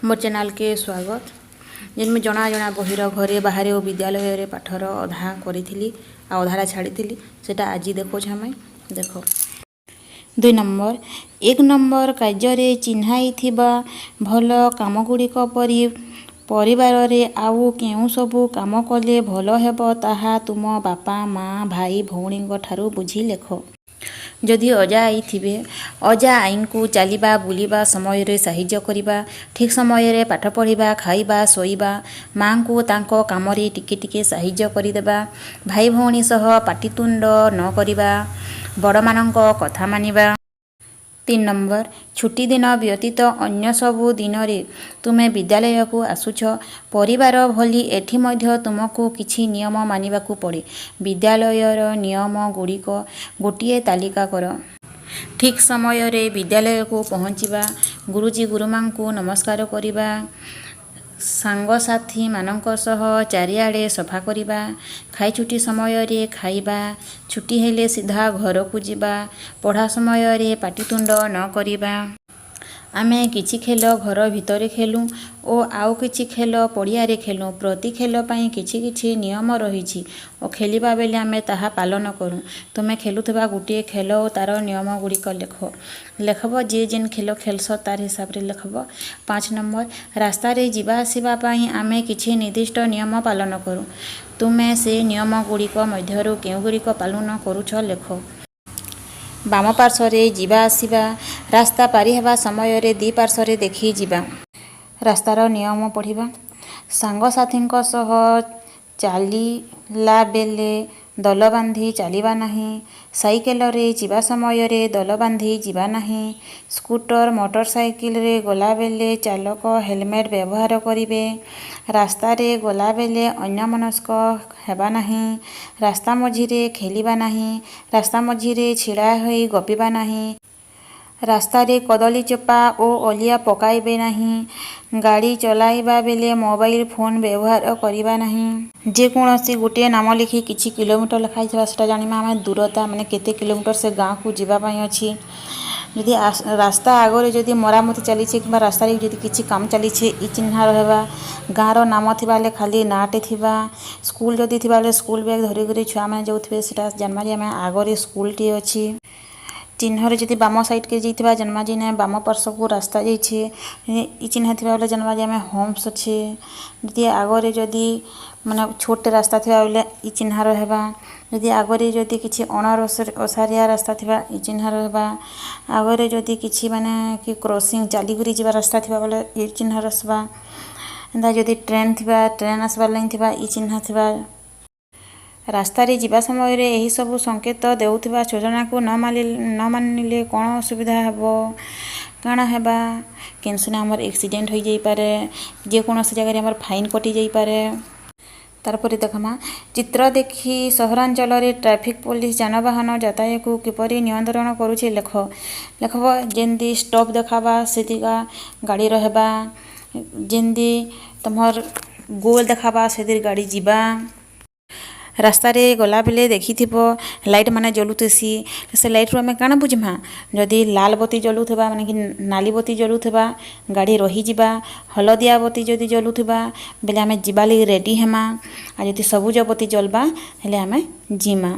ମୋର୍ ଚ୍ୟାନେଲ୍କେ ସ୍ୱାଗତ। ଯେନ୍ ମୁଇଁ ଜଣା ଜଣା ବହିର ଘରେ, ବାହାରେ ଓ ବିଦ୍ୟାଳୟରେ ପାଠର ଅଧା କରିଥିଲି ଆଉ ଅଧାଟା ଛାଡ଼ିଥିଲି, ସେଟା ଆଜି ଦେଖଉଛେ ଆମେ। ଦେଖ, 2 ନମ୍ବର। 1 ନମ୍ବର କାର୍ଯ୍ୟରେ ଚିହ୍ନାଇଥିବା ଭଲ କାମଗୁଡ଼ିକ ପରି ପରିବାରରେ ଆଉ କେଉଁ ସବୁ କାମ କଲେ ଭଲ ହେବ, ତାହା ତୁମ ବାପା, ମା, ଭାଇ, ଭଉଣୀଙ୍କ ଠାରୁ ବୁଝି ଲେଖ। ଯଦି ଅଜା ଆଈ ଥିବେ, ଅଜା ଆଈଙ୍କୁ ଚାଲିବା ବୁଲିବା ସମୟରେ ସାହାଯ୍ୟ କରିବା, ଠିକ୍ ସମୟରେ ପାଠ ପଢ଼ିବା, ଖାଇବା, ଶୋଇବା, ମାଆଙ୍କୁ ତାଙ୍କ କାମରେ ଟିକେ ଟିକେ ସାହାଯ୍ୟ କରିଦେବା, ଭାଇ ଭଉଣୀ ସହ ପାଟିତୁଣ୍ଡ ନ କରିବା, ବଡ଼ମାନଙ୍କ କଥା ମାନିବା। 3 ନମ୍ବର। ଛୁଟି ଦିନ ବ୍ୟତୀତ ଅନ୍ୟ ସବୁ ଦିନରେ ତୁମେ ବିଦ୍ୟାଳୟକୁ ଆସୁଛ। ପରିବାର ଭଳି ଏଠି ମଧ୍ୟ ତୁମକୁ କିଛି ନିୟମ ମାନିବାକୁ ପଡ଼େ। ବିଦ୍ୟାଳୟର ନିୟମଗୁଡ଼ିକ ଗୋଟିଏ ତାଲିକା କର। ଠିକ୍ ସମୟରେ ବିଦ୍ୟାଳୟକୁ ପହଞ୍ଚିବା, ଗୁରୁଜୀ ଗୁରୁମାଙ୍କୁ ନମସ୍କାର କରିବା, ସାଙ୍ଗସାଥିମାନଙ୍କ ସହ ଚାରିଆଡ଼େ ସଫା କରିବା, ଖାଇ ଛୁଟି ସମୟରେ ଖାଇବା, ଛୁଟି ହେଲେ ସିଧା ଘରକୁ ଯିବା, ପଢ଼ା ସମୟରେ ପାଟିତୁଣ୍ଡ ନ କରିବା। ଆମେ କିଛି ଖେଳ ଘର ଭିତରେ ଖେଳୁ ଓ ଆଉ କିଛି ଖେଳ ପଡ଼ିଆରେ ଖେଳୁ। ପ୍ରତି ଖେଳ ପାଇଁ କିଛି କିଛି ନିୟମ ରହିଛି ଓ ଖେଳିବା ବେଳେ ଆମେ ତାହା ପାଳନ କରୁ। ତୁମେ ଖେଳୁଥିବା ଗୋଟିଏ ଖେଳ ଓ ତା'ର ନିୟମଗୁଡ଼ିକ ଲେଖ। ଲେଖବ, ଯିଏ ଯେନ୍ ଖେଳ ଖେଲ୍ସ, ତାର ହିସାବରେ ଲେଖବ। 5 ନମ୍ବର। ରାସ୍ତାରେ ଯିବା ଆସିବା ପାଇଁ ଆମେ କିଛି ନିର୍ଦ୍ଦିଷ୍ଟ ନିୟମ ପାଳନ କରୁ। ତୁମେ ସେ ନିୟମଗୁଡ଼ିକ ମଧ୍ୟରୁ କେଉଁଗୁଡ଼ିକ ପାଳନ କରୁଛ, ଲେଖ। ବାମ ପାର୍ଶ୍ୱରେ ଯିବା ଆସିବା, ରାସ୍ତା ପାରି ହେବା ସମୟରେ ଦି ପାର୍ଶ୍ୱରେ ଦେଖି ଯିବା, ରାସ୍ତାର ନିୟମ ପଢ଼ିବା, ସାଙ୍ଗସାଥୀଙ୍କ ସହ ଚାଲିଲା ବେଳେ ଦଳ ବାନ୍ଧି ଚାଲିବା ନାହିଁ, ସାଇକେଲରେ ଯିବା ସମୟରେ ଦଳ ବାନ୍ଧି ଯିବା ନାହିଁ, ସ୍କୁଟର ମୋଟର ସାଇକେଲରେ ଗଲାବେଳେ ଚାଳକ ହେଲମେଟ୍ ବ୍ୟବହାର କରିବେ, ରାସ୍ତାରେ ଗଲାବେଳେ ଅନ୍ୟମନସ୍କ ହେବା ନାହିଁ, ରାସ୍ତା ମଝିରେ ଖେଳିବା ନାହିଁ, ରାସ୍ତା ମଝିରେ ଛିଡ଼ା ହୋଇ ଗପିବା ନାହିଁ, ରାସ୍ତାରେ କଦଳୀ ଚୋପା ଓ ଅଳିଆ ପକାଇବେ ନାହିଁ, ଗାଡ଼ି ଚଲାଇବା ବେଳେ ମୋବାଇଲ ଫୋନ୍ ବ୍ୟବହାର କରିବା ନାହିଁ। ଯେକୌଣସି ଗୋଟିଏ ନାମ ଲେଖି କିଛି କିଲୋମିଟର ଲେଖା ହେଇଥିବା, ସେଟା ଜାଣିବା ଆମେ ଦୂରତା, ମାନେ କେତେ କିଲୋମିଟର ସେ ଗାଁକୁ ଯିବା ପାଇଁ ଅଛି। ଯଦି ରାସ୍ତା ଆଗରେ ଯଦି ମରାମତି ଚାଲିଛି କିମ୍ବା ରାସ୍ତାରେ ଯଦି କିଛି କାମ ଚାଲିଛି, ଇ ଚିହ୍ନ ରହିବା। ଗାଁର ନାମ ଥିବା ହେଲେ ଖାଲି ନାଁଟେ ଥିବା। ସ୍କୁଲ ଯଦି ଥିବା ହେଲେ ସ୍କୁଲ ବ୍ୟାଗ ଧରିକରି ଛୁଆମାନେ ଯାଉଥିବେ, ସେଟା ଜାନମା ଯେ ଆମେ ଆଗରେ ସ୍କୁଲଟିଏ ଅଛି। ଚିହ୍ନରେ ଯଦି ବାମ ସାଇଡ଼୍କେ ଯାଇଥିବା, ଜାନମା ଯେ ବାମ ପାର୍ଶ୍ୱକୁ ରାସ୍ତା ଯାଇଛି। ଇ ଚିହ୍ନ ଥିବା ବେଲେ ଜାନମା ଯେ ଆମେ ହୋମ୍ସ ଅଛି। ଯଦି ଆଗରେ ଯଦି ମାନେ ଛୋଟ ରାସ୍ତା ଥିବା ବେଲେ ଇ ଚିହ୍ନ ରହିବା। ଯଦି ଆଗରେ ଯଦି କିଛି ଅଣ ଓସାରିଆ ରାସ୍ତା ଥିବା, ଇ ଚିହ୍ନ ରହିବା। ଆଗରେ ଯଦି କିଛି ମାନେ କି କ୍ରସିଂ, ଚାଲିକରି ଯିବା ରାସ୍ତା ଥିବା ବେଲେ ଇ ଚିହ୍ନ ଆସବା। ଏନ୍ତା ଯଦି ଟ୍ରେନ୍ ଥିବା, ଟ୍ରେନ୍ ଆସିବାର ଲାଇନ୍ ଥିବା, ଇ ଚିହ୍ନ ଥିବା। ରାସ୍ତାରେ ଯିବା ସମୟରେ ଏହିସବୁ ସଂକେତ ଦେଉଥିବା ସୂଚନାକୁ ନ ମାନିଲେ କ'ଣ ଅସୁବିଧା ହେବ? କାଣା ହେବା? କେନ୍ସିନେ ଆମର ଆକ୍ସିଡେଣ୍ଟ ହୋଇଯାଇପାରେ, ଯେକୌଣସି ଜାଗାରେ ଆମର ଫାଇନ୍ କଟି ଯାଇପାରେ। ତାରପରେ ଦେଖମା, ଚିତ୍ର ଦେଖି ସହରାଞ୍ଚଳରେ ଟ୍ରାଫିକ୍ ପୋଲିସ ଯାନବାହନ ଯାତାୟାତକୁ କିପରି ନିୟନ୍ତ୍ରଣ କରୁଛି, ଲେଖ। ଲେଖବ, ଯେମିତି ଷ୍ଟପ୍ ଦେଖାବା ସେତିକା ଗାଡ଼ି ରହିବା, ଯେମିତି ତମର ଗୋଲ ଦେଖାବା ସେଥିରେ ଗାଡ଼ି ଯିବା। ରାସ୍ତାରେ ଗଲାବେଲେ ଦେଖିଥିବ, ଲାଇଟ୍ ମାନେ ଜଲୁଥିସି। ସେ ଲାଇଟ୍ରୁ ଆମେ କାଣା ବୁଝ୍ମା? ଯଦି ଲାଲ ବତି ଜଲୁଥିବା, ମାନେ କି ନାଲି ବତି ଜଲୁଥିବା, ଗାଡ଼ି ରହିଯିବା। ହଳଦିଆ ବତି ଯଦି ଜଲୁଥିବା ବେଲେ ଆମେ ଯିବା ଲାଗି ରେଡ଼ି ହେମା। ଆଉ ଯଦି ସବୁଜ ବତି ଜଲ୍ବା ହେଲେ ଆମେ ଯିମା।